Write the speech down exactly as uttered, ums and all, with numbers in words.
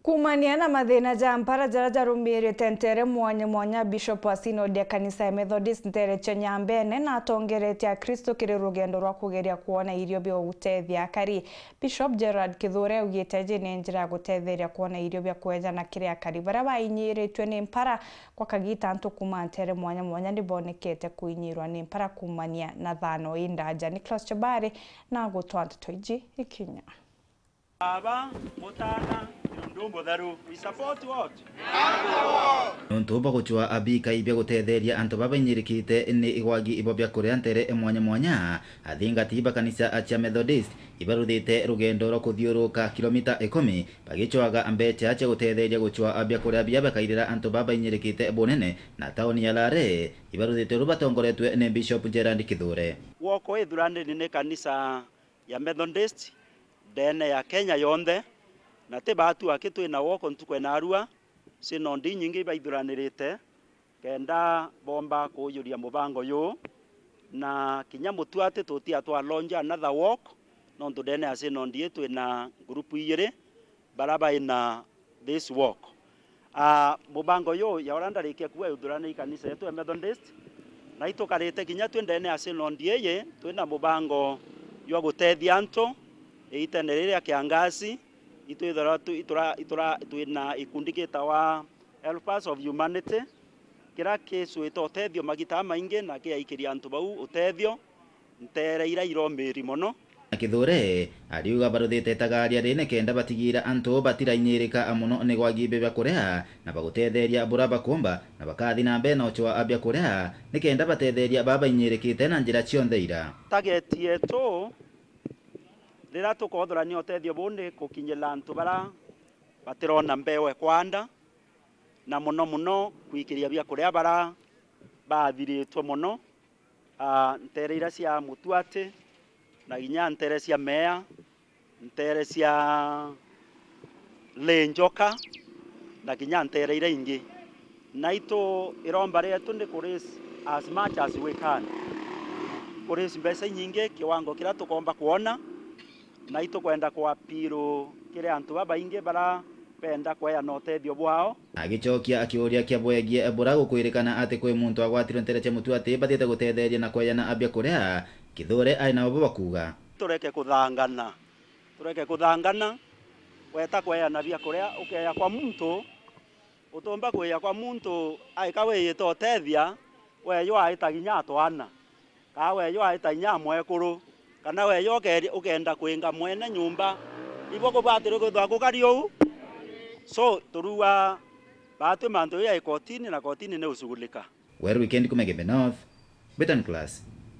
Kuumania na mathina ja mpara jaria jarumirite nteere mwanya mwanya, Bishop wa Synod ya kanisa ya Methodist nteere cia Nyambene na atongeretie Akristo kiri rugendo rwa kugeria kwona irio bia gutethia akari. Bishop Gerald Kithure augite iji ni njira ya gutetheria kwona irio bia kweja na kiri akari baria bainyiritue ni mpara. Gwa kagiita antu kuuma nteere mwanya mwanya ni bonekete kuinyirwa ni mpara kuumania na thaano indaaja. Nicholas Chebari na gutwaa nteto iji ikinya. Baba, Mutana, Mungu Mutheru. We support what? Nontu bwa gucwaa bikai bia gutetheria antu baba bainyirikite ni igwagi ibo bia kuria nteere mwanya mwanya, athingati ba kanisa cia Methodist ibaruthite rugendo rwa kuthiuruka kilomita ikumi bagicwaga mbeca cia gutetheria gucwaa bia kuria bia bakairira antu baba bainyirikite bunene na tauni ya Lare, ibaruthite uru batongoretue ni Bishop Gerald Kithure. Woko ithuranire ni kanisa ya Methodist ndeene ya Kenya yonthe, na ti baatu aki twina woko ntuku ya naarua, synod inyingi ibaithuranirite kenda boomba kuujuria mubango juu, na kinya mutuati tutia twa launch another walk, nontu ndeene ya synod ii twina ngurupu ijiri, baria baina this walk. Ah, mubango juu ya uria ndarikia kuuga juthurane i kanisa yetu ya Methodist, na itukarite kinya twi ndeene ya synod iji, twina mubango jwa gutethia antu iitene riri ria kiangasi, itwithirwa tu-, itura-, itura-, twina ikundi gitawa Helpers of Humanity, kiria kicwite utethio magita jamaingi na kiaikiria antu bau utethio nteere iria iromiri mono. Na Kithure ariuga baruthite itagaria ri nikenda batigiira antu batirainyiirika mono ni gwagi bia kuria na bagutetheria buria bakuumba, na bakathi na mbere na ucwaa bia kuria nikenda batetheria baa bainyiirikite na njira cionthe ira. Target yetu riria tukothurania utethio buu ni gukinyira antu baria batirona mbeu e kwanda, na mono mono kwikiria bia kuria baria baathiritwe mono, ah, nteere iria cia Mutuati, na kinya nteere cia Meea, nteere cia Linjoka, na kinya nteere iria ingi. Naitu iromba rietu ni ku raise as much as we can. Ku raise mbeca inyingi kiwango kiria tukoomba kwona, na itukwenda ku appeal kiri antu babaingi baria benda kweana utethio bwao. Agicokia akiuria kia bwegie buria gukwirikana ati kwi muntu agwatirwe nteere cia Mutuati bathiite gutetheria na kweana bia kuria, Kithure ari nabo bo bakuuga. Tureke kuthangana. Tureke kuthangana. Weta kweana bia kuria, ukeya kwa muntu, utiumba kwiya kwa muntu aika wiyite utethia, weeju aita kinya atwana, kaa weeju aita kinya amwekuru, kana weeju ukeeri-, ukenda kwinga mwene nyumba. Ibo kubwatirwe kwithirwa kukari uu? So, turuga baatwi mantu jau ja ikotini, na kotini ni ucugulika. Weru Weekend kuma Igembe North, Betan Class.